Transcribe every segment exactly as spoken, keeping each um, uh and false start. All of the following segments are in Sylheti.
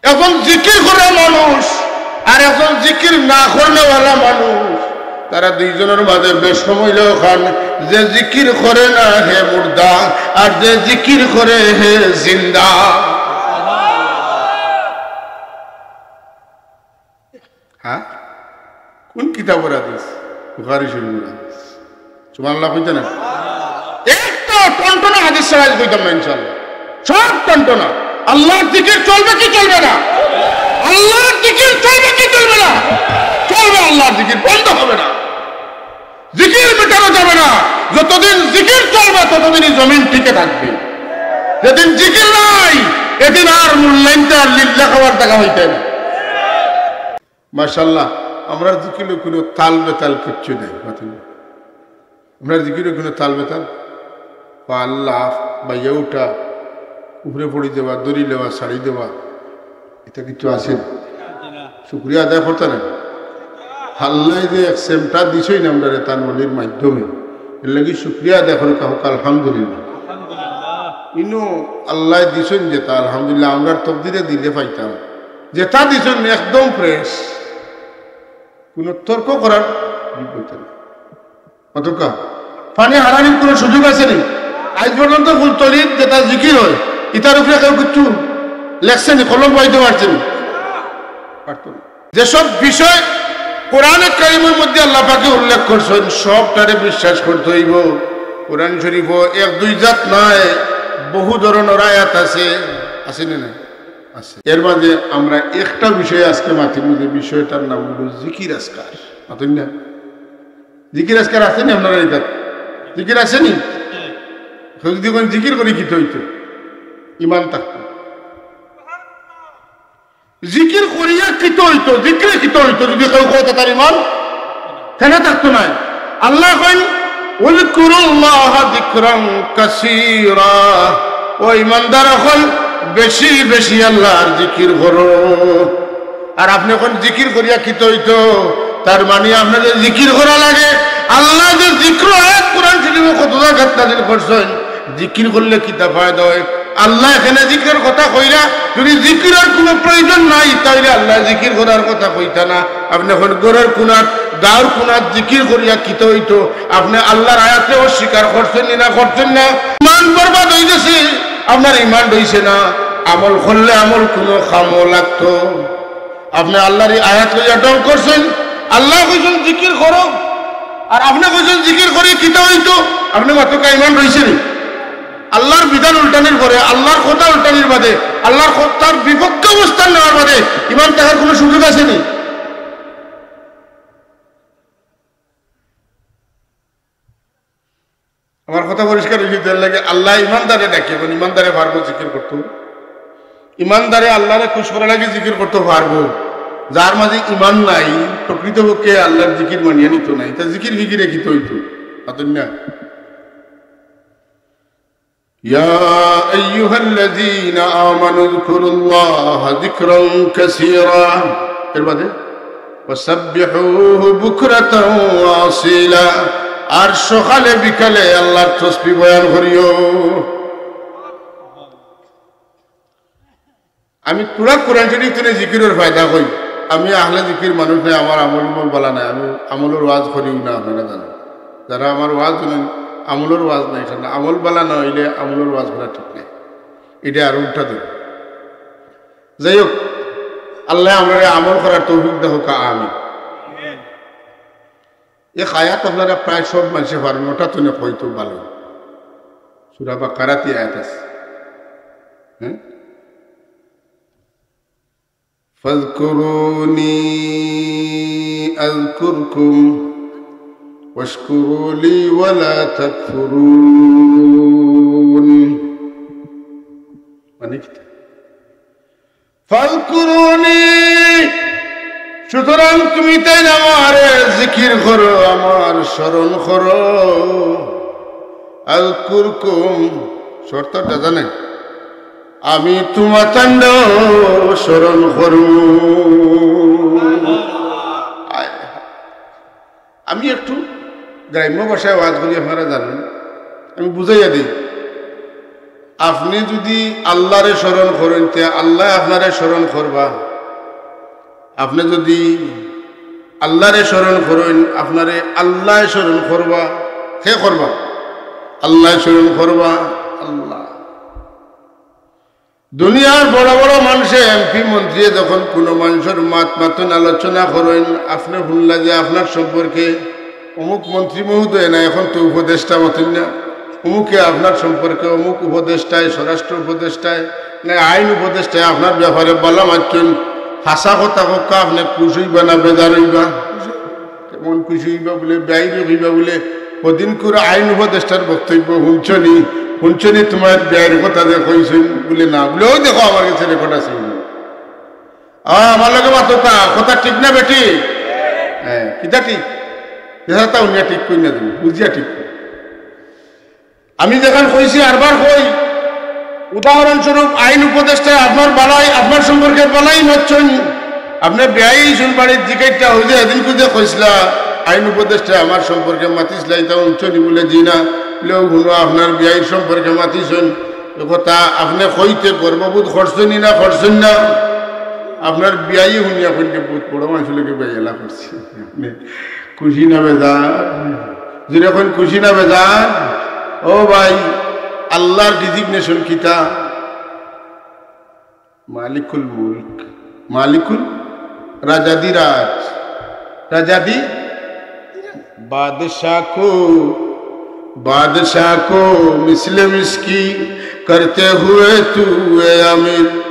একজন জিকির করা মানুষ আর একজন জিকির না করনেওয়ালা মানুষ, তারা দুইজনর মাঝে বেশকম অইলো খান, যে জিকির করে না হে মুর্দা, আর যে জিকির করে হে জিন্দা। হ্যাঁ, কোন কিতাবর হাদিস? বুখারী শরীফর হাদিস। সুবহানাল্লাহ কইতা না? একটা টনটনা হাদিস ছাড়া আইজ কইতাম না ইনশাআল্লাহ। সব টনটনা। আল্লাহর জিকির চলবে কি চলবে না? আল্লাহর জিকির চলবে কি চলবে না? চলবে আল্লাহর জিকির, বন্ধ হবে না। জিকির মেটানো যাবে না। যতদিন জিকির চলবে, ততদিনই জমিন টিকে থাকবে। যেদিন জিকির নাই, এদিন আর মূল্যায়নটা আর লিল্লা খাওয়ার টাকা হইতে না। মাশাআল্লাহ, আমরার জিকিরো কোনো তাল বেতাল কিচ্ছু নাই। আমরার জিকিরো কোনো তাল বেতাল, পা লাফ, বাইয়া উঠা, উপরে পড়ি দেওয়া, দড়ি লেওয়া, ছাড়ি দেওয়া, ইতা কিচ্ছু আছে না। শুকরিয়া আদায় করতা না। আল্লায় যে এক সেমটা দিছইন আমরারে তান ওলির মাধ্যমে, এর লাগি শুকরিয়া আদায় করি কাউকে আলহামদুলিল্লাহ। ইনো আল্লায় দিছইন যেটা, আলহামদুলিল্লাহ, আমরার তকদিরে দিলে পাইতাম। যেটা দিছইন একদম ফ্রেশ, কোনো তর্ক করার বিপরীতে না। অতকা পানি হারানির কোনো সুযোগ আছে নি? আইজ পর্যন্ত ফুলতলিত যেটা জিকির হয়, ইতার উপরে কেউ কিচ্ছু লেখছে নি, কলম বাইতে পারছে নি? পারতো না। যেসব বিষয় কোরআনে কারিমের মধ্যে আল্লাহ পাকে উল্লেখ করছেন, সবটারে বিশ্বাস করতে হইব। কোরআন শরীফও এক দুই জাত নাই, বহু ধরনের আয়াত আছে, আছে নি না? আছে। এর মাঝে আমরা একটা বিষয়ে আজকে মাতিমু, যে বিষয়টার নাম হলো জিকির আজকার। মাতইন না? জিকির আজকার আছে নি আপনারা এটা? জিকির আছে নি? কেউ যদি কোন জিকির করি কিতা হইতো? ইমান থাকতো। জিকির করিয়া কিতা হইতো? জিকিরে কিতা হইতো? যদি কেউ কয় তার ইমান কেনে থাকতো নায়? আল্লায় কইন, "উযকুরুল্লাহা যিকরান কাসীরা।" ও ইমানদার অকল, বেশি বেশি আল্লাহর জিকির করো। আর আপনে কইন জিকির করিয়া কিতা হইতো? তার মানে আপনে যে জিকির করা লাগে, আল্লায় যে জিকির আয়াত কোরআন শরীফো কত জাগাত নাজিল করছইন, জিকির করলে কিতা ফায়দা হয়? আল্লায় এখানে জিকিরর কথা কইরা, যদি জিকিরর কোনো প্রয়োজন নাই, তাইলে আল্লায় জিকির করার কথা কইতা না। আপনে কইন ঘরর কুনাত, গাঁওর কুনাত জিকির করিয়া কিতা হইতো? আপনে আল্লাহর আয়াতরে অস্বীকার করছইন নি না করছইন না? ইমান বরবাদ হই গেছে, আপনার ইমান রইছে না। আমল করলে আমল কোনো কামো লাগতো। আপনে আল্লাহর এই আয়াত লইয়া ঢং করছইন, আল্লায় কইছইন জিকির করো, আর আপনে কইছইন জিকির করি কিতা হইতো? আপনে মাতউক্কা, ইমান রইছে নি? আল্লাহর বিধান উল্টানির পরে, আল্লাহর কথা উল্টানির বাদে, আল্লাহর কথার বিপক্ষে অবস্থান নেওয়ার বাদে ইমান থাকার কোনো সুযোগ আছে নি? আমার কথা পরিষ্কার হইছে, এর লাগি আল্লায় ইমানদারে ডাকে, এখন ইমানদারে পারবো জিকির করতো? ইমানদারে আল্লাহরে খুশ করার লাগি জিকির করতো পারবো? যার মাঝে ইমান নাই, প্রকৃতপক্ষে আল্লাহর জিকির মানিয়া নিতো নায়, তা জিকির ফিকিরে কিতা হইতো? মাতইন না। ইয়া আইয়ুহাল্লাযীনা আমানু যকুরুল্লাহা যিকরান কাসীরা। এর বাদে, "ওয়াসাব্বিহুহু বুকরাতাও ওয়া আসীলা।" আর সকালে বিকালে আল্লাহর তসবিহ বয়ান করিও। আমি পুরা কোরআন শরীফ থনে জিকিরর ফায়দা কই। আমি আহলে জিকির মানুষ নায়, আমার আমল উমল বালা নায়, আমি আমলর ওয়াজ করিও না, আপনারা জানইন। যারা আমার ওয়াজ হুনইন, আমলর ওয়াজ নায়, কারণ আমল বালা না হইলে আমলর ওয়াজ করা ঠিক নায়, ইটা আর উল্টা দিন। যাই হোক, আল্লায় আমরারে আমল করার তৌফিক দেউক্কা, আমিন। এক আয়াত আপনারা প্রায় সব মানষে পারইন, ওটা তো না হয়তো ভালো। সূরা বাকারাত আয়াত আছে। হ্যাঁ? فاذكروني أذكركم واشكروا لي ولا تكفرون। মানে কি? ফাযকুরুনি, সুতরাং তুমি তাইন আমারে জিকির করো, আমার স্মরণ করো। আযকুরকুম, শর্তটা জানেন? আমি তুমাতানরে স্মরণ করমু। আয়, আমি একটু গ্রাম্য ভাষায় ওয়াজ করি, আপনারা জানইন, আমি বুঝাইয়া দেই। আপনে যুদি আল্লারে স্মরণ করইন, তে আল্লায় আপনারে স্মরণ করবা। আপনে যুদি আল্লারে স্মরণ করইন, আপনারে আল্লায় স্মরণ করবা। কে করবা? আল্লায় স্মরণ করবা। আল্লায়। দুনিয়ার বড় বড় মানষে, এমপি, মন্ত্রীয়ে যখন কুনু মানষর মাত মাতইন, আলোচনা করইন, আপনে হুনলা যে আপনার সম্পর্কে অমুক মন্ত্রী মহোদয়, না, এখন তো উপদেষ্টা মাতইন না, অমুকে আপনার সম্পর্কে অমুক উপদেষ্টায়, স্বরাষ্ট্র উপদেষ্টায়, না, আইন উপদেষ্টায় আপনার ব্যাপারে বালা মাতছইন, হাছা কথা কউক্কা, আপনে খুশ অইবা না বেজার অইবা? কেমন খুশ অইবা বুলে, বেয়াইরে কইবা বুলে, "অদিনকুর আইন উপদেষ্টার বক্তব্য হুনছো নি? হুনছো নি তুমার বেয়াইর কথা যে কইছইন?" বুলে, "না।" বুলে, "অউ দেখো, আমার গেছে রেকর্ড আছে।" আ, আমার লগে মাতো তা, কথা ঠিক না বেঠিক? হ্যাঁ, কিতা ঠিক? যেটা তা হুনিয়া ঠিক কই না তুমি, বুঝিয়া ঠিক কই। আমি যেখান কইছি, আরবার কই, উদাহরণস্বরূপ, আইন উপদেষ্টায় আপনার বালাই, আপনার সম্পর্কে বালাই মাতছইন, আপনে বেয়াই অইছইন বাড়িত জিকাইতা অউ যে এদিনকু যে কইছলা, আইন উপদেষ্টায় আমার সম্পর্কে মাতিছলা, ইতা হুনছো নি? বুলে, "জি না।" বুলে, "অউ হুনো, আপনার বেয়াইর সম্পর্কে মাতিছইন।" এ কথা আপনে কইতে গর্ববোধ করছইন নি না করছইন না? আপনার বেয়াইয়ে হুনিয়া কইন যে, "বউত বড় মানষর লগে বেয়াইলা করছি।" আপনে খুশি না বেজার? জুরে কইন, খুশি না বেজার? ও ভাই, আল্লার designation কিতা? মালিকুল মুলক, মালিকুল, রাজাদিরাজ, রাজাদি। बादशाह को, बादशाह को मिसले मिसकी करते हुए तू ए आमिर,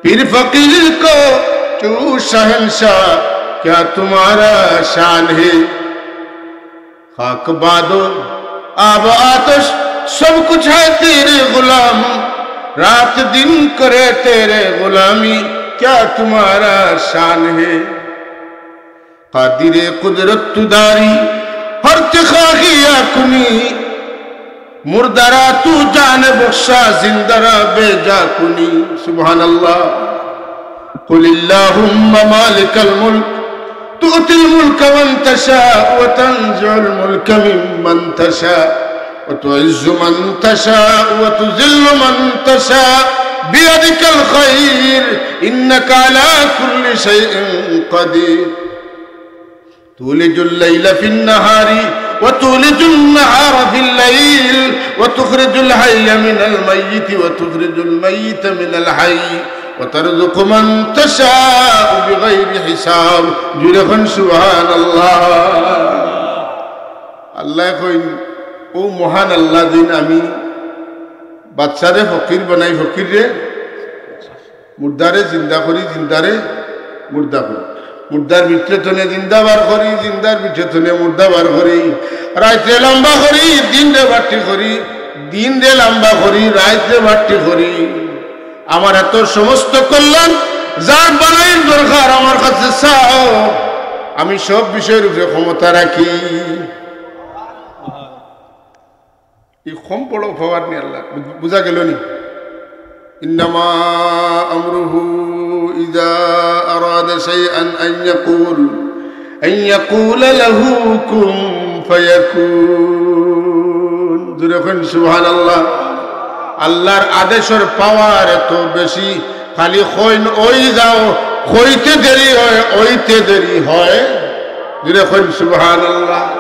पीर फकीर को तू शहंशाह, क्या तुम्हारा शान है? खाक बादो आब आतश सब कुछ है तेरे गुलाम, रात दिन करे तेरे गुलामी, क्या तुम्हारा शान है? कादिरे कुदरत तू दारी हर ते खाहिया कुनी, मुर्दारा तू जान बख्शा, जिंदारा बेजा कुनी। सुभान अल्लाह। قل اللهم مالك الملك تؤتي الملك من تشاء وتنزع الملك ممن تشاء وتعز من تشاء وتذل من تشاء بيدك الخير إنك على كل شيء قدير. تولج الليل في النهار وتولج النهار في الليل وتخرج الحي من الميت وتخرج الميت من الحي وترزق من تشاء بغير حساب। জুরে কইন সুবহানাল্লাহ। আল্লায় কইন, ও মহান আল্লাহ, যেইন আমি বাদশারে ফকির বানাই, ফকিররে মুর্দারে জিন্দা করি, জিন্দারে মুর্দা করি। মুর্দার ভিতরে থনে জিন্দা বার করি, জিন্দার ভিতরে থনে মুর্দা বার করি। রাইতরে লম্বা করি, দিনরে বাট্টি করি, দিনরে লম্বা করি, রাইতরে বাট্টি করি। আমার এত সমস্ত কল্যাণ, যার বালাইর দরকার আমার কাছে চাও, আমি সব বিষয়ের উপরে ক্ষমতা রাখি। ই কম বড় পাওয়ার নি আল্লাহ। বু-, বুঝা গেল নি? إنما أمره إذا أراد شيئا أن يقول، أن يقول له كن فيكون। জুরে কইন সুবহানাল্লাহ। আল্লার আদেশর পাওয়ার এত বেশি, খালি কইন অই যাও, কইতে দেরি হয়, অইতে দেরি হয়। জুরে কইন সুবহানাল্লাহ।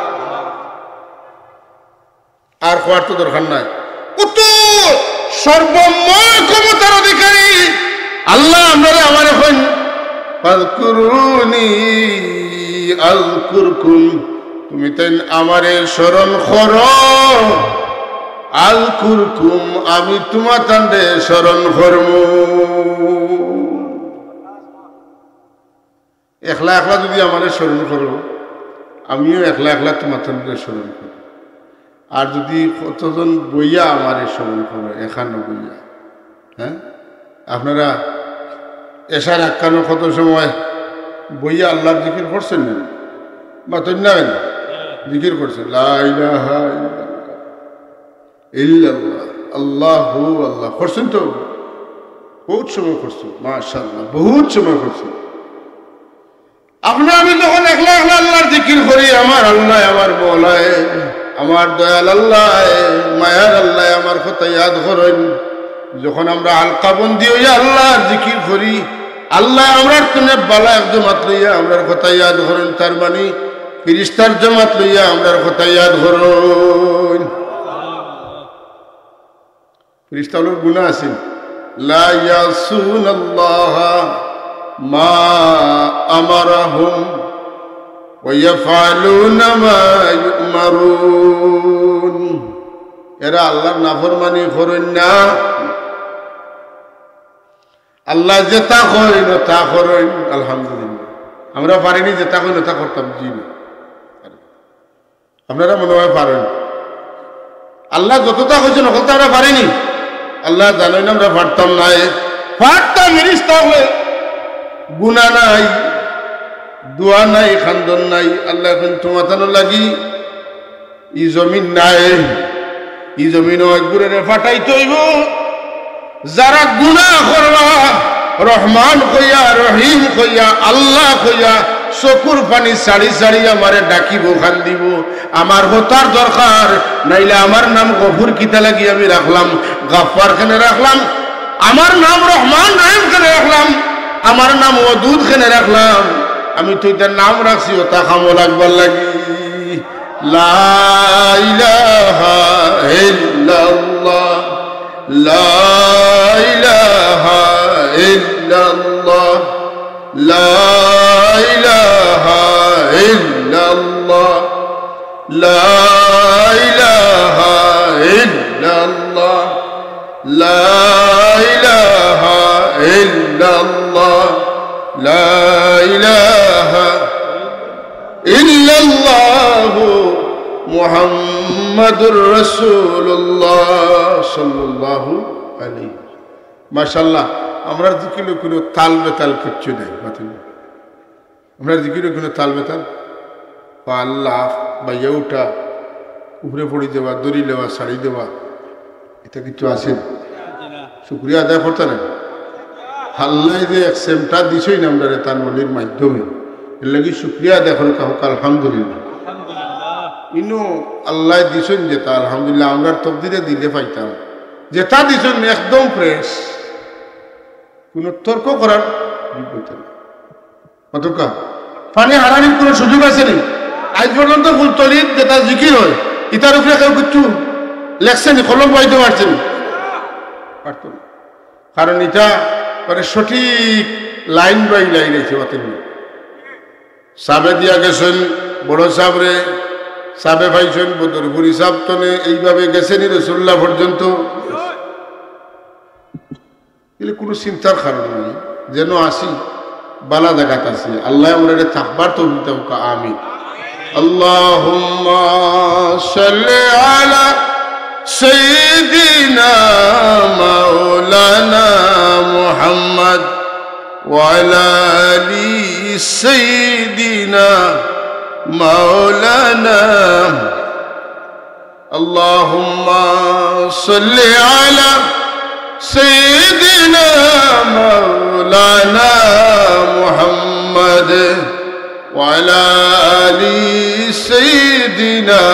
আর কওয়ার তো দরকার নাই। অত সর্বময় ক্ষমতার অধিকারী আল্লাহ আমরারে, আমারে কইন, "ফাযকুরুনি আযকুরকুম।" তুমি তাইন আমারে স্মরণ করো, আযকুরকুম, আমি তুমাতানরে স্মরণ করমু। একলা একলা যুদি আমারে স্মরণ করো, আমিও একলা একলা তুমাতানরে স্মরণ করমু। আর যুদি কতজন বইয়া আমারে স্মরণ করো, এখানো বইয়া, হ্যাঁ, আপনারা এশার আক্কানো কত সময় বইয়া আল্লার জিকির করছেন না? মাতইন না কেনে? জিকির করছেন, লা ইলাহা ইল্লাল্লাহ। ইল্লাল্লাহ, আল্লাহু আল্লাহ। করছেন তো? বহুত সময় করছেন, মাশাআল্লাহ, বহুত সময় করছেন। আপনে আমি যখন একলা একলা আল্লার জিকির করি, আমার আল্লায়, আমার মওলায়, আমার দয়াল আল্লায়, মায়ার আল্লায় আমার কথা ইয়াদ করইন। যখন আমরা হালকাবন্দি অইয়া আল্লার জিকির করি, আল্লায় আমরার তনে বালা এক জমাত লইয়া আমরার কথা ইয়াদ করইন। তার মানে ফিরিস্তার জমাত লইয়া আমরার কথা ইয়াদ করইন। ফিরিস্তা অকলর গুনা আছে, লা ইয়াসুনাল্লাহা মা আমারাহুম ওয়া ইয়াফআলুনা মা ইউমারুন। এরা আল্লার নাফরমানি করইন না। আল্লায় যেতা কইন অতা করইন। আলহামদুলিল্লাহ, আমরা পারিনি যেতা কইন অতা করতাম, জি না। আপনারা মনে হয় পারইন। আল্লায় যততা কইছইন, হকলতা আমরা পারিনি। আল্লায় জানইন আমরা পারতাম নায়। পারতাম, ফিরিস্তা অকলে। গুনা নাই, দোয়া নাই, কান্দন নাই। আল্লায় কইন, তুমাতানো লাগি ই জমিন নায়, ই জমিনো একগুরেরে পাঠাইতে অইবো। যারা গুনা করবা, রহমান কইয়া, রহিম কইয়া, আল্লাহ কইয়া, চকুর পানি ছাড়ি ছাড়ি আমারে ডাকিবো, কান্দিবো। আমার হতার দরকার, নাইলে আমার নাম গফুর কিতা লাগি আমি রাখলাম, গাফফার কেনে রাখলাম, আমার নাম রহমান রহিম কেনে রাখলাম, আমার নাম ওয়াদুদ কেনে রাখলাম? আমি তো ইতা নাম রাখছি অতা কামো লাগবার লাগি। লা ইলাহা ইল্লাল্লাহ, লা ইলাহা ইল্লাল্লাহ, লা ইলাহা ইল্লাল্লাহ, লা ইলাহা ইল্লাল্লাহ, লা ইলাহা ইল্লাল্লাহ, লা ইলাহা ইল্লাল্লাহু মুহাম্মাদুর রাসূলুল্লাহ সাল্লাল্লাহু আলাইহি। মাশাআল্লাহ, আমরার জিকিরো কুনু তাল বেতাল কিচ্ছু নাই, মাতইন না। আমরার জিকিরো কুনু তাল বেতাল, পা লাফ, বাইয়া উঠা, উপরে পড়ি যাওয়া, ধরি লওয়া, ছাড়ি দেওয়া, ইতা কিচ্ছু আছে না। শুকরিয়া আদায় করতা না। আল্লায় যে এক সেমটা দিছইন আমরারে তান ওলির মাধ্যমে, এর লাগি শুকরিয়া আদায় করউক্কা, আলহামদুলিল্লাহ। ইনো আল্লায় দিছইন যেতা, আলহামদুলিল্লাহ, আমরার তকদিরে দিলে পাইতাম। যেতা দিছইন একদম fresh, কুনু তর্ক করার যোগ্যতা নাই। মাতউক্কা, পানি হারানির কুনু সুযোগ আছে নি? আইজ পর্যন্ত ফুলতলিত যেতা জিকির অয়, ইতার উপরে কেউ কিচ্ছু লেখছে নি, কলম বাইতে পারছে নি? পারতো না। কারণ ইতা মানে সঠিক line by line অইছে, মাতইন না। সাবে দিয়া গেছইন বড় সাবরে, সাবে পাইছইন বদরপুরি সাব তনে, এইভাবে গেছে নি রসুল্লাহ পর্যন্ত। এলে কুনু চিন্তার কারণ নাই, যেনো আছি, বালা জাগাত আছি। আল্লায় আমরারে থাকবার তৌফিক দেউক্কা, আমিন। اللهم صل على سيدنا مولانا محمد وعلى آل سيدنا مولانا اللهم صل على سيدنا مولانا محمد وعلى آل سيدنا।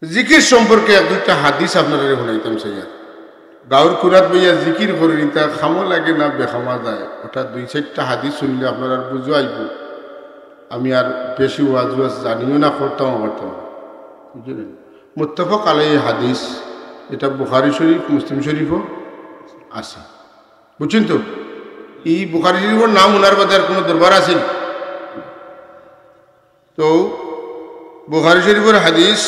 জিকির সম্পর্কে এক দুইটা হাদিস আপনারারে হুনাইতাম চাইয়ার। গাউর কুনাত বইয়া জিকির করি, ইতা কামো লাগে না বেকামো যায়, অটা দুই চাইরটা হাদিস হুনলে আপনারার বুঝো আইবো। আমি আর বেশি ওয়াজ ওয়াজ জানিও না, করতামও পারতাম না। বুঝলেন? মুত্তাফাক আলাইহি হাদিস, ইটা বুখারী শরীফ, মুসলিম শরীফও আছে। বুঝছইন তো? ই বুখারী শরীফর নাম হুনার বাদে আর কুনু দরবার আছে নি? তো বুখারী শরীফর হাদিস,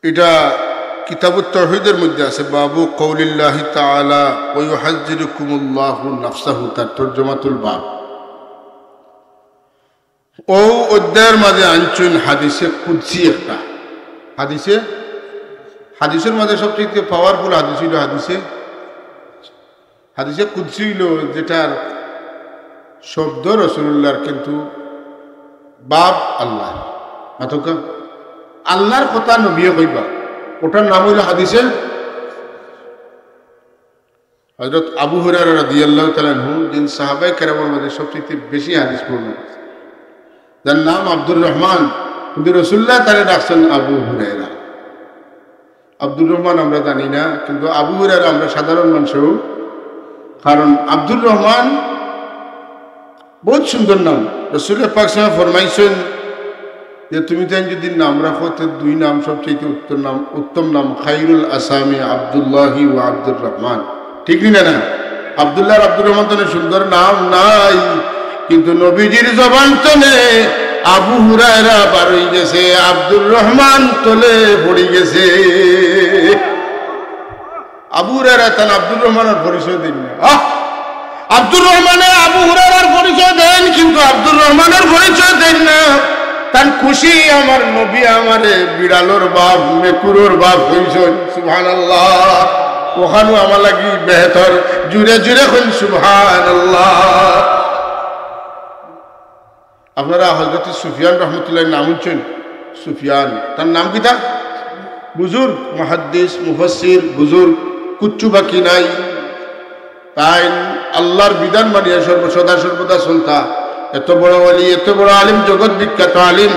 ইটা কিতাবুত তাওহীদর মধ্যে আছে, বাবু কওলিল্লাহি তাআলা ওয়া ইউহাজ্জিরুকুমুল্লাহু নাফসাহু, তার তরজমাতুল বাব। অউ অধ্যায়র মাঝে আনছইন হাদিসে কুদসি একটা। হাদিসে, হাদিসর মাঝে সবচেয়ে powerful হাদিস অইলো হাদিসে হাদিসে কুদসি অইলো যেটার শব্দ রসুলুল্লাহর, কিন্তু বাব আল্লাহ। মাতউক্কা, আল্লাহর কথা নবিয়ে কইবা, অটার নাম অইলো হাদিসে। হযরত আবু হুরায়রা রাদিয়াল্লাহু তাআলা আনহু, যিনি সাহাবায়ে কেরামর মাঝে সবচেয়ে বেশি হাদিস বর্ণনা করছেন, যার নাম আব্দুর রহমান, কিন্তু রসুল্লাহ তারে ডাকছেন আবু হুরায়রা। আব্দুর রহমান আমরা জানি না, কিন্তু আবু হুরায়রা আমরা সাধারণ মানুষও, কারণ আব্দুর রহমান বহুত সুন্দর নাম। রসুল পাক সাল্লাল্লাহু আলাইহি ওয়াসাল্লাম ফরমাইছেন যে, "তুমি তাই যদি নাম রাখো, তো দুই নাম সবচেয়ে উত্তম নাম, উত্তম নাম, খাইরুল আসামি আব্দুল্লাহি ওয়া আব্দুর রহমান।" ঠিক নি না? না, আব্দুল্লাহ আর আব্দুর রহমান তো সুন্দর নাম নাই, কিন্তু নবীজির জবান তনে আবু হুরায়রা বার হয়ে গেছে, আব্দুর রহমান তলে পড়ে গেছে। আবু হুরায়রা তান আব্দুর রহমানের পরিচয় দেন না। আহ! আব্দুর রহমানে আবু হুরায়রার পরিচয় দেন, কিন্তু আব্দুর রহমানের পরিচয় দেন না। তান খুশি আমার নবী আমারে বিড়ালর বাপ, মেকুরর বাপ কইছইন। সুবহানাল্লাহ। ওখানো আমার লাগি বেহতর। জুরে জুরে কইন সুবহানাল্লাহ। আপনারা হযরত সুফিয়ান রহমতুল্লাহ নাম শুনছেন? সুফিয়ান, তার নাম কিতা? বুজুর্গ মুহাদ্দিস, মুফাসসির, বুজুর্গ, কুচ্ছু বাকি নাই। তাইন আল্লাহর বিধান মানিয়া সর্ব-, সদা সর্বদা চলতা। এত বড় ওলি, এত বড় আলিম, জগৎ বিখ্যাত আলিম,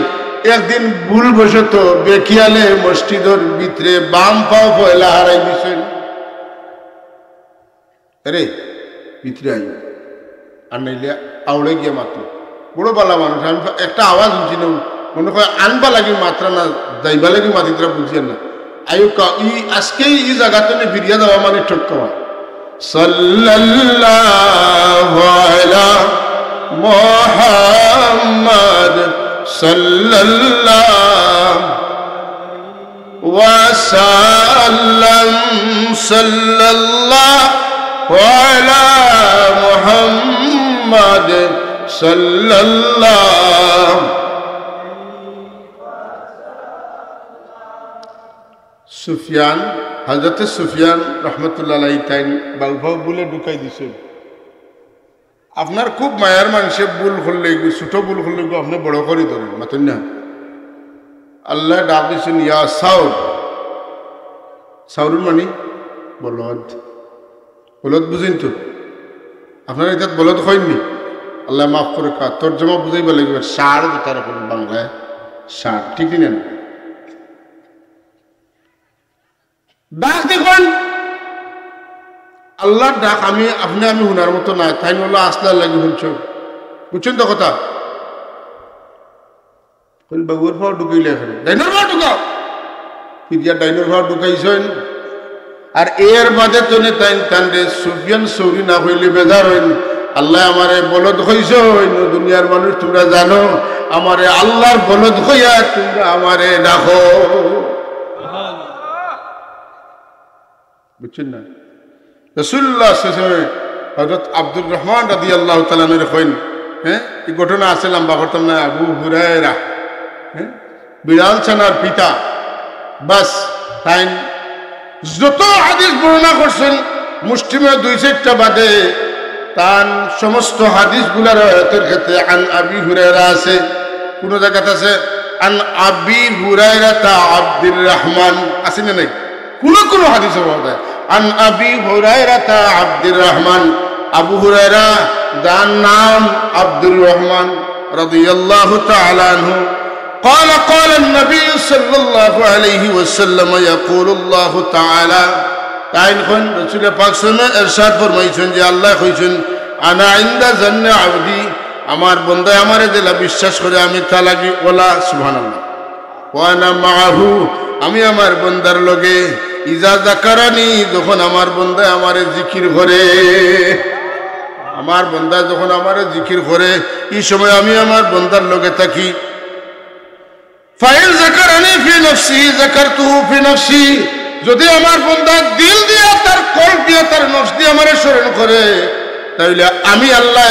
একদিন ভুলবশত বেখিয়ালে মসজিদর ভিতরে বাম পাও পয়লা হারাই দিছইন। আরে, ভিতরে আইও, আর নাইলে আউড়ে গিয়া মাতো। বড় বালা মানুষ, আমি একটা আওয়াজ শুনছি না, মনে হয় আনবা লাগি মাতরা না, যাইবা লাগি মাতিতরা, বুঝিয়ার না। আইও কা-, ই আজকে ই জাগাত নে ফিরিয়া যাওয়া মানে ঠক্কা। সাল্লাল্লাহু আলা মুহাম্মদ সাল্লাল্লাহু ওয়াসাল্লাম, সাল্লাল্লাহু আলা মুহাম্মদ সাল্লাল্লাহু। সুফিয়ান, হযরতে সুফিয়ান রহমতুল্লাহ আলাইহি তাইন বাউফাও বুলে ঢুকাই দিছেন। আপনার খুব মায়ার মানুষে ভুল করলে, ছোট ভুল করলে, আপনি বড় করি ধরেন, মাতেন না? আল্লাহ ডাক দিছেন, "ইয়া সাউর।" সাউরুর মানে বলদ। বলদ বুঝেন তো? আপনারা এটা বলদ হয়নি? আল্লাহ মাফ করে কা, তর্জমা বুঝাইবার লাগি ষাঁড় যেটা এখন বাংলায় ষাঁড়, ঠিক না? ডাক দেখুন, আল্লাহর ডাক আমি, আপনি আমি হুনার মতো না, তাইন বললো আসলার লাগি শুনছো, বুঝছেন তো কথা? কোন বাবুর ফাও ঢুকাইলে এখন, ডাইনর ফাও ঢুকাও, ফিরিয়া ডাইনর ফাও ঢুকাইছইন। আর এর বাদে তনে তাইন তানরে সুফিয়ান সৌরি না কইলে বেজার হইন। আল্লাহ আমারে বলদ কইছইন, দুনিয়ার মানুষ তোমরা জানো, আমারে আল্লাহর বলদ কইয়া তোমরা আমারে ডাকো। বুঝছেন না? রাসূলুল্লাহ সাল্লাল্লাহু আলাইহি ওয়াসাল্লামে হযরত আব্দুর রহমান রাদিয়াল্লাহু তাআলা আনহুরে কইন, হ্যাঁ, এই ঘটনা আছে, লম্বা করতাম না, আবু হুরায়রা, হ্যাঁ, বিড়াল ছানার পিতা, বাস, তাইন যত হাদিস বর্ণনা করছেন, মুষ্টিমেয় দুই চারটা বাদে, তান সমস্ত হাদিসগুলা রেওয়ায়তের ক্ষেত্রে আন আবি হুরায়রা আছে। কোন জায়গাত আছে আন আবি হুরায়রাতা আব্দুর রহমান, আছে না নাই? কোন কোন হাদিসে পাওয়া যায়, আন আবি হুরায়রাতা আব্দুর রহমান, আবু হুরায়রা, যার নাম আব্দুর রহমান রাদিয়াল্লাহু তাআলা আনহু। قال، قال النبي صلى الله عليه وسلم، يقول الله تعالى، তাইন কইন, রাসূল পাক সাল্লাল্লাহু আলাইহি ওয়াসাল্লাম এরশাদ ফরমাইছেন যে আল্লাহ কইছেন, "আনা ইনদা জান্নি আবদি", আমার বন্দায় আমারে যেলা বিশ্বাস করে আমি তা লাগি ওলা, সুবহানাল্লাহ। "ওয়া আনা মাআহু", আমি আমার বন্দার লগে, "ইজা যাকারানি", যখন আমার বন্দায় আমারে জিকির করে, আমার বন্দায় যখন আমারে জিকির করে, এই সময় আমি আমার বন্দার লগে থাকি। ফাইন যাকারানি ফি নাফসিহি যাকারতুহু ফি নাফসি। যদি আমার বন্দা দিল দিয়া, তার কলব দিয়া, তার নফস দিয়া আমারে স্মরণ করে, তাইলে আমি আল্লাহ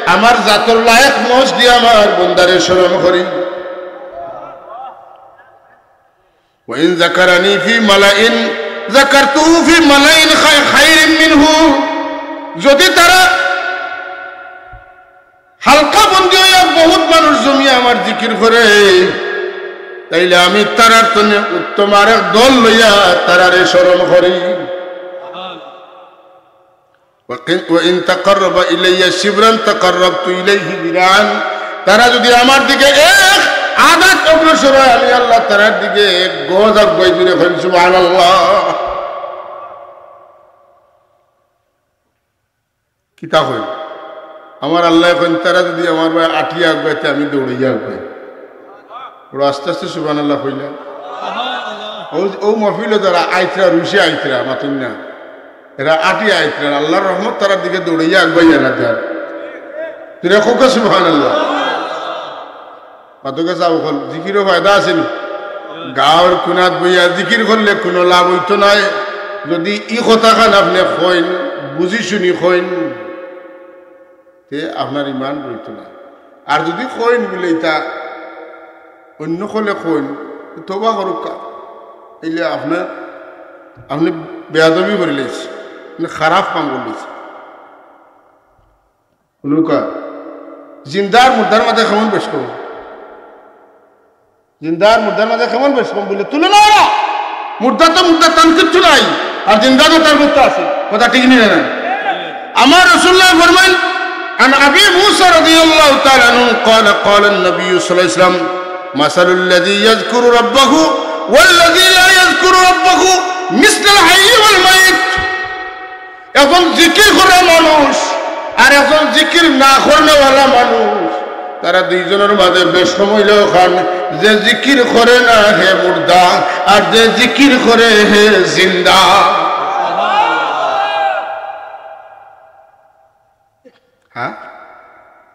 আমার জাতর লায়েক নফস দিয়া আমার বন্দারে স্মরণ করি। ওয়াইন যাকারানি ফি মালাইন যাকারতুহু ফি মালাইন খাই-, খাইরিন মিনহু। যদি তারা হালকা বন্দি হইয়া বহুত মানুষ জমিয়া আমার জিকির করে, তাইলে আমি তারার তনে উত্তম আরেক দল লইয়া তারারে স্মরণ করি। ওয়াকিন-, ওয়াইন তাকাররাবা ইলাইয়া শিবরান তাকাররাবতু ইলাইহি যিরাআন। তারা যুদি আমার দিকে এক আদাত অগ্রসর অয়, আমি আল্লাহ তারার দিকে এক গজ আগুয়াই দিলে। কইন সুবহানাল্লাহ। কিতা কইন? আমার আল্লায় কইন, তারা যুদি আমার বায় আটিয়া আগুয়াইতে, আমি দৌড়াইয়া আগুয়াই। বড় আস্তে আস্তে সুবহানাল্লাহ কইলা। অউ, অউ মহফিলো যারা আইতরা, রুশে আইতরা, মাতইন না, এরা আটিয়া আইতরা, আল্লার রহমত তারার দিকে দৌড়াইয়া আগুয়াইয়া না যার। তুরা কউক্কা সুবহানাল্লাহ। মাতউক্কা চাও অকল, জিকিরো ফায়দা আছে নি? গাউর কুনাত বইয়া জিকির করলে কুনু লাভ অইতো নায়। যুদি ই কথাখান আপনে কইন, বুঝি শুনি কইন, তে আপনার ইমান রইতো নায়। আর যুদি কইন বুলে ইতা অইন্য অকলে কইন, তওবা করউক্কা। ইলে আপনে, আপনে বেয়াদবি করিলাইছে, আপনে খারাপ কাম করিলাইছে। হুনউক্কা, জিন্দার মুর্দার মাঝে কেমন বেশকম? জিন্দার মুর্দার মাঝে কেমন বেশকম বুলে তুলনা অয়। মুর্দা তো মুর্দা, তান কিচ্ছু নাই, আর জিন্দা তো তার কিচ্ছু আছে। কথা ঠিক নি না? আমার রাসুলুল্লায় ফরমাইন, عن أبي موسى رضي الله تعالى عنه قال قال النبي صلى الله عليه وسلم مثل الذي يذكر ربه والذي لا يذكر ربه مثل الحي والميت। একজন জিকির করা মানুষ আর একজন জিকির না করনেওয়ালা মানুষ, তারা দুইজনর মাঝে বেশকম অইলো অখান, যে জিকির করে না হে মুর্দা, আর যে জিকির করে হে জিন্দা। হ্যাঁ,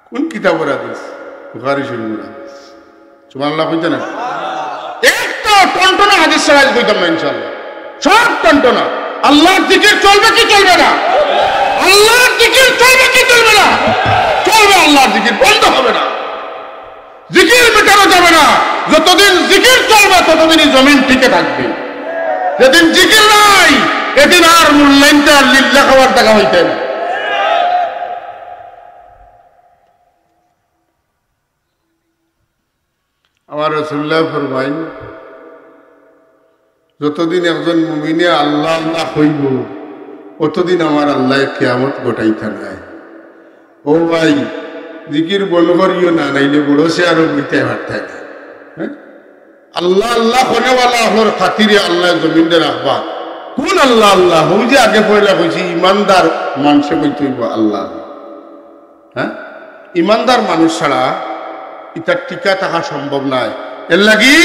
কুন কিতাবর হাদিস? বুখারী শরীফর হাদিস। সুবহানাল্লাহ কইতা না? একটা টনটনা হাদিস ছাড়া আইজ কইতাম না ইনশাআল্লাহ। সব টনটনা। আল্লার জিকির চলবে কি চলবে না? আল্লার জিকির চলবে কি চলবে না? চলবে আল্লার জিকির, বন্ধ হবে না। জিকির মেটানো যাবে না। যতদিন জিকির চলবে, ততদিনই জমিন টিকে থাকবে। যেদিন জিকির নাই, এদিন আর মূল্যায়নটা আর লিল্লা খাওয়ার জাগা অইতে না। আমার রাসুলুল্লায় ফরমাইন, যতদিন একজন মুমিনে আল্লাহ আল্লাহ কইবো, অতদিন আমার আল্লায় কিয়ামত ঘটাইতা নায়। ও ভাই, জিকির বন্ধ করিও না, নাইলে বড় সে আরো বইতে পারতায় না। হ্যাঁ? আল্লাহ আল্লাহ কনেওয়ালা অকলর খাতিরে আল্লায় জমিনরে রাখবা। কুন আল্লাহ আল্লাহ? অউ যে আগে পয়লা কইছি, ইমানদার মানষে কইতে অইবো আল্লাহ আল্লাহ। হ্যাঁ, ইমানদার মানুষ ছাড়া ইতার টিকা থাকা সম্ভব নায়। এরলাগি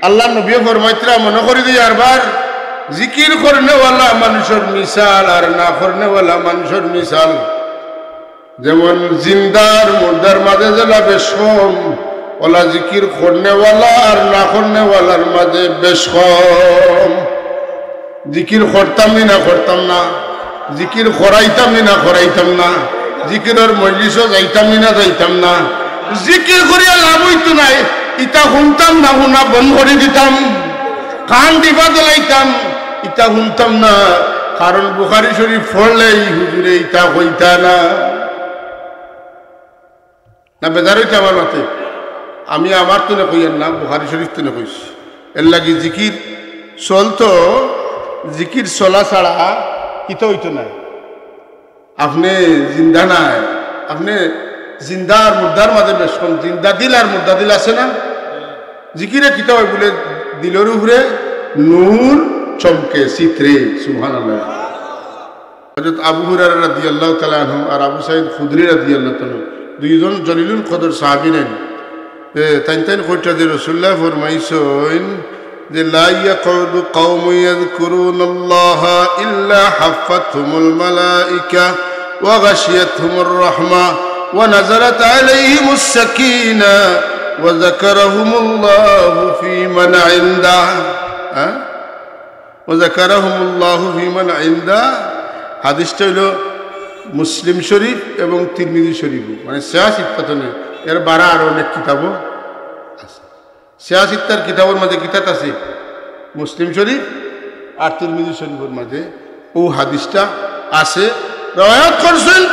আল্লার নবীয়ে ফরমাইতরা, মনো করি দেই আরবার, জিকির করনেওয়ালা মানুষর মিসাল আর না করনেওয়ালা মানুষর মিসাল যেমন জিন্দার মুর্দার মাঝে যেলা বেশকম, অলা জিকির করনেওয়ালা আর না করনেওয়ালার মাঝে বেশকম। জিকির করতাম নি না করতাম না, জিকির করাইতাম নি না করাইতাম না, জিকিরর মজলিসো যাইতাম নি না যাইতাম না, জিকির করিয়া লাভ অইতো নায়, ইতা হুনতাম না, হুনা বন্ধ করি দিতাম, কান দিবা দিলাইতাম, ইতা হুনতাম না, কারণ বুখারী শরীফ পড়লেই হুজুরে ইতা কইতা না। না বেজার অইতে আমার মাতে, আমি আমার তুনে কইয়ার না, বুখারী শরীফ তুনে কইছি। এরলাগি জিকির চলতো, জিকির চলা ছাড়া কিতা অইতো নায়। আপনে জিন্দা নায়, আপনে জিন্দা আর মুর্দার মাঝে বেশকম, জিন্দা দিল আর মুর্দা দিল আছে না? জিকিরে কিতা অয় বুলে দিলর উপরে নূর চমকে চিত্রে, সুবহানাল্লাহ। হযরত আবু হুরায়রা রাদিয়াল্লাহু তাআলা আনহু আর আবু সাঈদ খুদরি রাদিয়াল্লাহু তাআলা আনহু দুইজন জলিলুল কদর সাহাবী নাইন। এ, তাইন তাইন কইতরা যে রাসুলুল্লায় ফরমাইছইন যে, لا يقعد قوم يذكرون الله إلا حفتهم الملائكة وغشيتهم الرحمة ونزلت عليهم السكينة وذكرهم الله فيمن عنده। হ্যাঁ? وذكرهم الله فيمن عنده। হাদিসটা অইলো মুসলিম শরীফ এবং তিরমিজি শরীফ, মানে সহিহ সিত্তাত নায়, এর বারা আরো অনেক কিতাবো আছে। সহিহ সিত্তার কিতাবর মাঝে কিতাত আছে? মুসলিম শরীফ আর তিরমিজি শরীফর মাঝে অউ হাদিসটা আছে, রেওয়ায়াত করছইন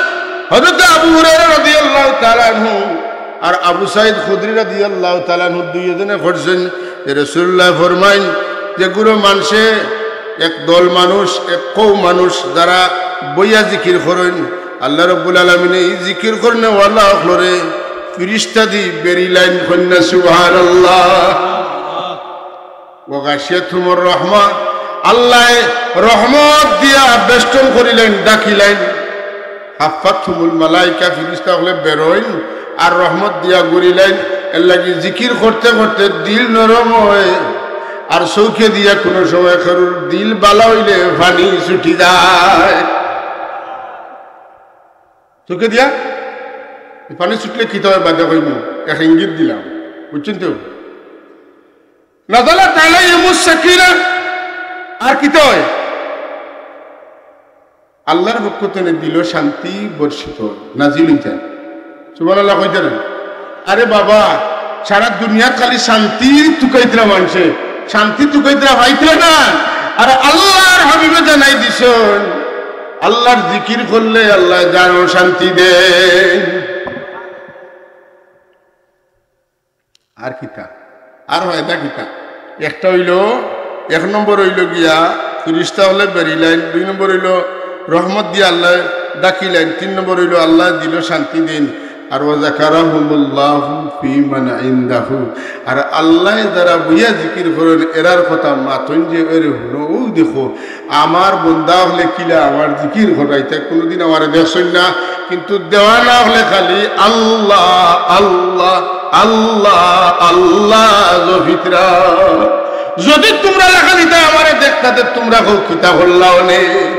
হযরত আবু হুরায়রা রাদিয়াল্লাহু তাআলা আনহু আর আবু সাঈদ খুদরি রাদিয়াল্লাহু তাআলা আনহু দুইজনে করছইন। এ রাসুলুল্লায় ফরমাইন যে কুনু মানষে, এক দল মানুষ, এক কওম মানুষ যারা বইয়া জিকির করইন, আল্লাহ রাব্বুল আলামিনে ই জিকির করনেওয়ালা অকলরে ফিরিস্তা দি বেরিলাইন কইন্না, সুবহানাল্লাহ। ওয়া গাশিয়াতহুমুর রাহমা, আল্লায় রহমত দিয়া বেষ্টন করিলাইন, ডাকিলাইন। হাফফাতহুমুল মালাইকা, ফিরিস্তা অকলে বেরইন আর রহমত দিয়া ঘুরিলাইন। এর লাগি জিকির করতে করতে দিল নরম অয়, আর চউখে দিয়া কুনু সময় কেউর দিল বালা অইলে পানি ছুটি যায়। চউখে দিয়া পানি ছুটলে কিতা অয় বাদে কইমু, এক ইঙ্গিত দিলাম, বুঝছইন তো? নাযালাত আলাইহিমুস সাকিনা, আর কিতা অয়? আল্লার পক্ষ তনে দিলো শান্তি বর্ষিত অয়, নাজিল অইযায়। সুবহানাল্লাহ কইতা না? আরে বাবা, সারা দুনিয়াত খালি শান্তি তুকাইতরা মানষে, শান্তি তুকাইতরা পাইতরা না। আর আল্লার হাবিবে জানাই দিছইন, আল্লার জিকির করলে আল্লায় জানো শান্তি দেইন। আর কিতা? আর ফায়দা কিতা? একটা অইলো, এক নম্বর অইলো গিয়া ফিরিস্তা অকলে বেরিলাইন, দুই নম্বর অইলো রহমত দিয়া আল্লায় ডাকিলাইন, তিন নম্বর অইলো আল্লায় দিলো শান্তি দেইন। আর ওয়া যাকারাহুমুল্লাহু ফীমান ইনদাহু, আর আল্লায় যারা বইয়া জিকির করইন এরার কথা মাতইন যে, "এরে হুনো, অউ দেখো, আমার বন্দা অকলে কিলা আমার জিকির কররা, ইতা কুনুদিন আমারে দেখছইন না, কিন্তু দেওয়ানা অকলে খালি আল্লাহ, আল্লাহ, আল্লাহ, আল্লাহ জপিতরা। যুদি তুমরা লাখান ইতা আমারে দেখতা তে তুমরা কও কিতা করলাও নে।"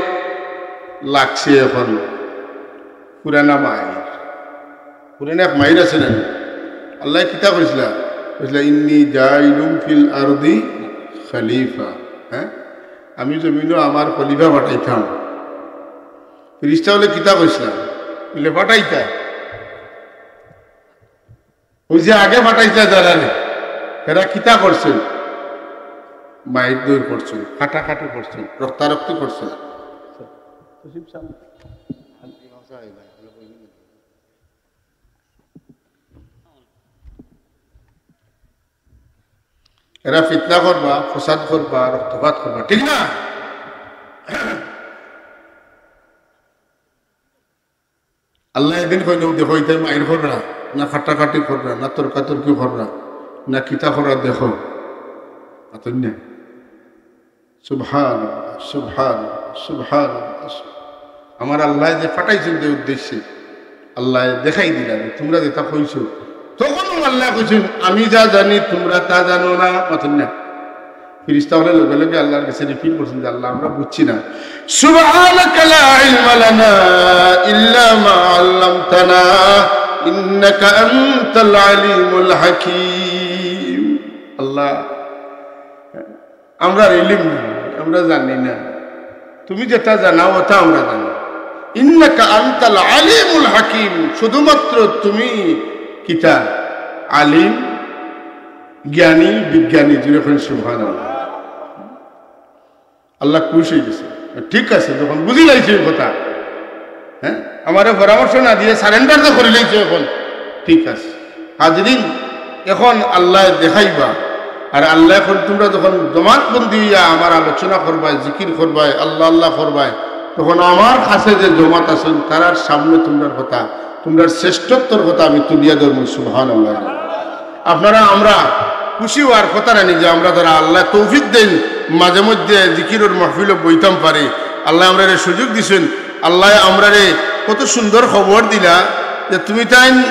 লাগছে অখন পুরানা মাইর, পুরানা এক মাইর আছে না? আল্লায় কিতা কইছলা? কইছলা, "ইন্নী জাইলুন ফিল আরদি খলিফা।" হ্যাঁ, আমি জমিনো আমার খলিফা পাঠাইতাম। ফিরিস্তা অকলে কিতা কইছলা? বলে, "পাঠাইতা।" অউ যে আগে পাঠাইতা যারারে, এরা কিতা করছইন? মাইর দৌড় করছইন, কাটাকাটি করছইন, রক্তারক্তি করছইন। এরা ফিতনা করবা, ফসাদ করবা, রক্তপাত করবা, ঠিক না? আল্লায় এদিন কইন, "দেখো, ইতায় মাইর কররা, না কাটাকাটি কররা, না তর্কাতর্কি কররা, না কিতা কররা, দেখো।" মাতইন না। সুবহানাল্লাহ, সুবহানাল্লাহ, সুবহানাল্লাহ। আমার আল্লায় যে পাঠাইছইন যে উদ্দেশ্যে, আল্লায় দেখাই দিলা যে তুমরা যেটা কইছো, তখনও আল্লায় কইছইন, "আমি যা জানি তুমরা তা জানো না।" মাতইন না। ফিরিস্তা অকলে লগে লগে আল্লার গেছে রিপিট করছইন যে, "আল্লাহ, আমরা বুঝছি না।" সুবহানাকা লা ইলমা লানা ইল্লা মা আল্লামতানা ইন্নাকা আনতাল আলিমুল হাকিম। আল্লাহ, আমরার ইলিম নাই, আমরা জানি না। তুমি যেটা জানাও, ওটা আমরা জানি। ইন্নাকা আনতাল আলিমুল হাকিম, শুধুমাত্র তুমি কিতা? আলিম, জ্ঞানী, বিজ্ঞানী। জোরে কইন সুবহানাল্লাহ। আল্লাহ খুশ অইগেছে। ঠিক আছে, যখন বুঝিলাইছো অউ কথা, হ্যাঁ, আমারে পরামর্শ না দিয়া সারেন্ডার তো করিলাইছো অখন, ঠিক আছে। হাজিরিন, অখন আল্লায় দেখাইবা, আর আল্লায় কইন, তুমরা যখন জমাতবন্দি অইয়া আমার আলোচনা করবায়, জিকির করবায়, আল্লাহ আল্লাহ করবায়, তখন আমার কাছে যে জমাত আছইন, তারার সামনে তুমরার কথা, তুমরার শ্রেষ্ঠত্বর কথা আমি তুলিয়া ধরমু। সুবহানাল্লাহ। আপনারা আমরা খুশি অওয়ার কথা নানি যে আমরা যারা আল্লায় তৌফিক দেইন, মাঝে মধ্যে জিকিরর মাহফিলো বইতাম পারি, আল্লায় আমরারে সুযোগ দিছইন, আল্লায় আমরারে কত সুন্দর খবর দিলা যে তুমি তাইন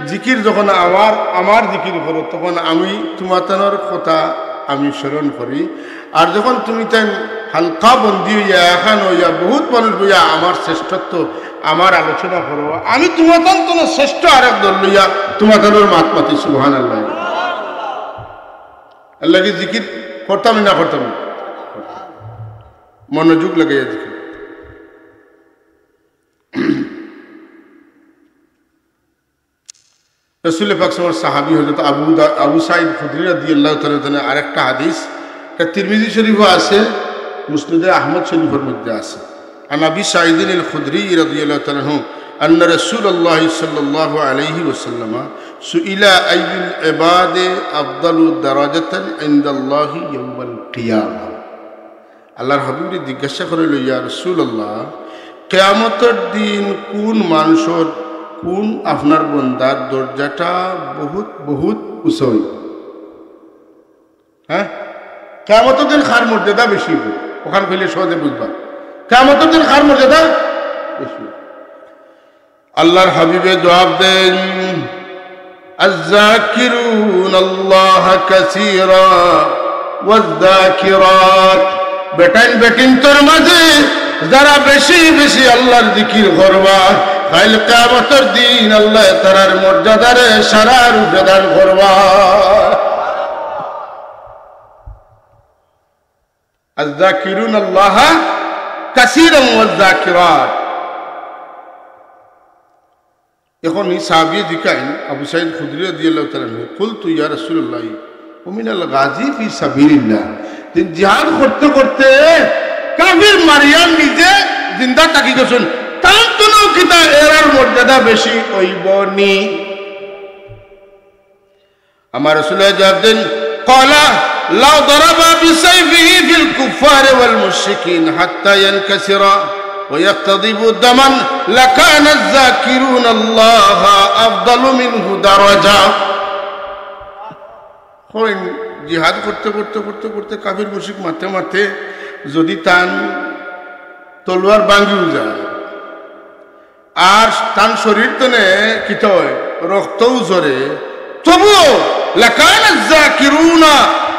জিকির যখন আমার, আমার জিকির করো, তখন আমি তুমাতানর কথা আমি স্মরণ করি। আর যখন তুমি তাইন হালকা বন্দি অইয়া, এখান অইয়া, বহুত মানুষ বইয়া আমার শ্রেষ্ঠত্ব, আমার আলোচনা করো, আমি তুমাতান তনে শ্রেষ্ঠ আরেক দল লইয়া তুমাতানর মাত মাতি। সুবহানাল্লাহ। এর লাগি জিকির করতাম না, করতাম না, মনোযোগ লাগাইয়া জিকির। রাসূল পাক সাল্লাল্লাহু আলাইহি ওয়াসাল্লামর সাহাবী হযরত আবু দা-, আবু সাঈদ খুদরি রাদিয়াল্লাহু তাআলা আনহু আরেকটা হাদিস, এটা তিরমিজি শরীফও আছে, মুসনাদে আহমদ শরীফর মধ্যে আছে। عن أبي سعيد الخدري رضي الله تعالى عنه أن رسول الله صلى الله عليه وسلم سئل أي العباد أفضل درجة عند الله يوم القيامة. আল্লাহর হাবিবরে জিজ্ঞাসা করিল, "ইয়া রাসূলুল্লাহ, কিয়ামতর দিন কুন মানষর কোন আপনার বন্দার দরজাটা বহুত, বহুত উঁচা অইবো? হ্যাঁ? কিয়ামতর দিন কার মর্যাদা বেশি অইবো? অখান কইলে সহজে বুঝবা। কিয়ামতর দিন কার মর্যাদা বেশি অইবো? আল্লাহর হাবিবে জবাব দেন, الذاكرون الله كثيرا والذاكرات। বেটাইন বেটিন্তর মাঝে যারা বেশি বেশি আল্লাহর জিকির করবা, কাইল কিয়ামতর দিন আল্লায় তারার মর্যাদারে সারা রূপে দান করবা। الذاكرون الله كثيرا والذاكرات। এখন ই সাহাবী জিকাইন আবু সাঈদ খুদরি রাদিয়াল্লাহু তাআলা আনহু, قلت يا رسول الله ومن الغازي في سبيل الله؟ যে জিহাদ করতে করতে কাফির মারিয়া নিজে জিন্দা থাকি গেছইন, তান তুনু কিতা এরার মর্যাদা বেশি অইবো নি? আমার রাসূলে জবাব দেন, قال لو ضرب بسيفه في الكفار والمشركين حتى ينكسروا ويقتضبوا دما لكان الذاكرون الله أفضل منه درجة। কইন, জিহাদ করতে করতে করতে করতে কাফির মুশরিক মারতে মারতে যদি তান তলোয়ার ভাঙ্গিও যায়, আর তান শরীর তনে কিতা অয়, রক্তও ঝরে, তবুও لكان الذاكرون،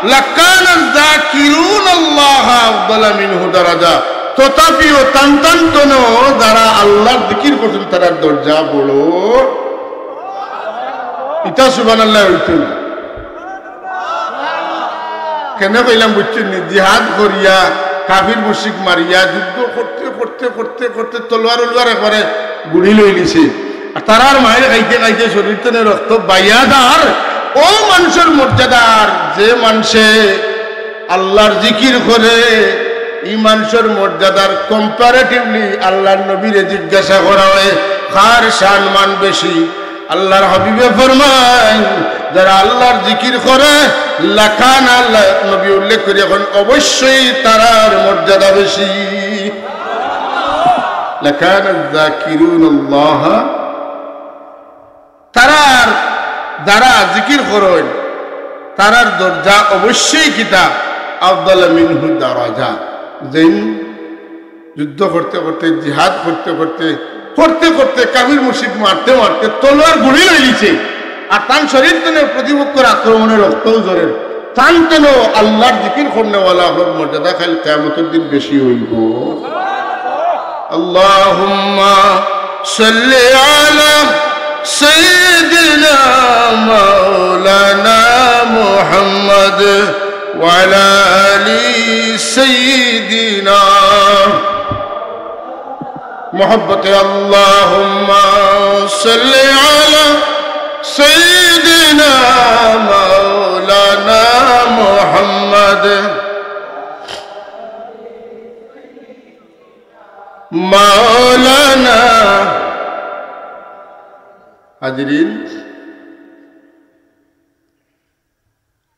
لكان الذاكرون الله أفضل منه درجة। তথাপিও তান তান তনে যারা আল্লাহর জিকির করছইন, তারার দরজা বড়। ইতা সুবহানাল্লাহ অইতো না। কেনে কইলাম বুঝছইন নি? জিহাদ করিয়া, কাফির মুশরিক মারিয়া, যুদ্ধ করতে, করতে, করতে, করতে তলোয়ার উলোয়ার একবারে গুড়ি লইলিছে। আর তারার মাইর খাইতে খাইতে শরীর তনে রক্ত বাইয়া যার, অউ মানষর মর্যাদার, যে মানষে আল্লাহর জিকির করে, ই মানষর মর্যাদার comparatively আল্লাহর নবীরে জিজ্ঞাসা করা অয়, কার শান মান বেশি? আল্লাহর হাবিবে ফরমাইন, যারা আল্লাহর জিকির করে, লাকান, আল্লাহ নবী উল্লেখ করি, এখন অবশ্যই তারার মর্যাদা বেশি। লাকান الذاكرون الله، তারার যারা জিকির করইন, তারার দরজা অবশ্যই কিতা? أفضل منه درجة। যেইন যুদ্ধ করতে করতে, জিহাদ করতে করতে, করতে করতে, কাফির মুশরিক মারতে মারতে তলোয়ার গুড়ি লইলিছে, আর তান শরীর তনে প্রতিপক্ষর আক্রমণে রক্তও ঝরের, তান তনেও আল্লাহর জিকির করনেওয়ালা অকলর মর্যাদা কাইল কিয়ামতর দিন বেশি অইবো। اللهم صل على سيدنا مولانا محمد وعلى آل سيدنا محبت। اللهم صل على سيدنا مولانا محمد مولانا। হাজিরিন,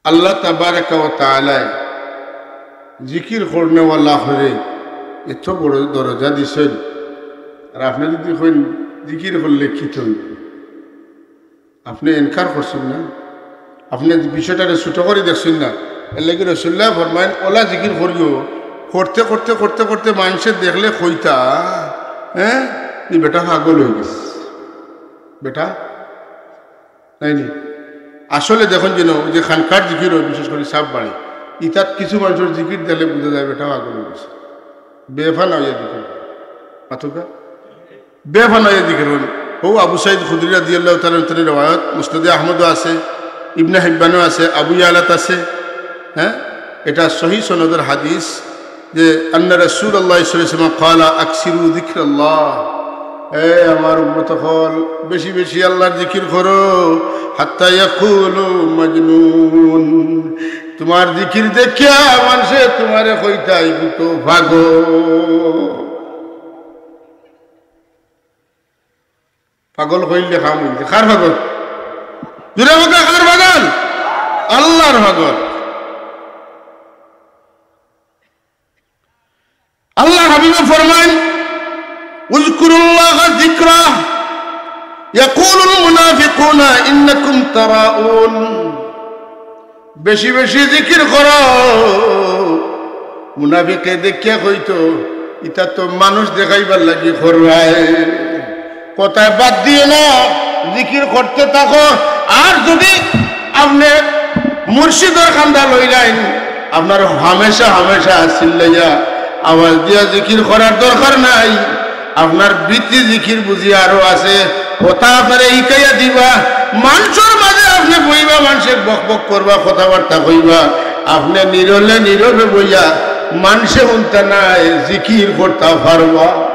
আল্লাহ তাবারাকা ওয়া তাআলায় জিকির করনেওয়ালা অকলরে এত বড় দরজা দিছইন। আর আপনে যদি কইন, জিকির করলে কিতা অইবো? আপনে এনকার করছইন না, আপনে বিষয়টারে ছোট করি দেখছইন না। এরলাগি রাসুলুল্লায় ফরমাইন, অলা জিকির করিও, করতে করতে করতে করতে মানষে দেখলে কইতা, হ্যাঁ, ই বেটা পাগল অইগেছে, বেটা নায়নি। আসলে দেখইন যেন অউ যে খানকার জিকির অয়, বিশেষ করি সাব বাড়ি, ইতাত কিছু মানষর জিকির দেখলে বুঝা যায় বেটা পাগল অইগেছে। বেফানা অইয়া জিকির, মাতুক্কা, বেফানা অইয়া জিকির অয়। অউ আবু সাঈদ খুদরি রাদিয়াল্লাহু তাআলা আনহু রওয়ায়াত, মুসনাদে আহমদও আছে, ইবনে হিব্বানও আছে, আবু ইয়ালাত আছে, হ্যাঁ, এটা সহি সনদর হাদিস। যে أن رسول الله صلى الله عليه وسلم قال أكثروا ذكر الله، এ আমার উম্মত অকল, বেশি বেশি আল্লাহর জিকির করো, حتى يقولوا مجنون، তুমার জিকির দেখিয়া মানষে তুমারে কইতা, "ইগু তো পাগল।" পাগল কইলে কাম অইছে। কার পাগল? জুরে কউক্কা, কার পাগল? আল্লাহর পাগল। আল্লাহর হাবিবে ফরমাইন, "اذكروا الله ذكرا يقول المنافقون إنكم تراءون। বেশি বেশি জিকির করো। মুনাফিকে দেখিয়া কইতো, "ইতা তো মানুষ দেখাইবার লাগি কররায়।" কথা বাদ দিও না, জিকির করতে থাকো। আর যদি আপনে মুর্শিদর কান্দা লইলাইন, আপনার হামেশা হামেশা চিল্লাইয়া আওয়াজ দিয়া জিকির করার দরকার নাই। আপনার ভিতরি জিকির বুঝি আরো আছে, কথা আপনারে হিকাইয়া দিবা। মানষর মাঝে আপনে বইবা, মানষে বকবক করবা, কথাবার্তা কইবা, আপনে নিরলে নীরবে বইয়া মানষে হুনতা নায়, জিকির করতা পারবা।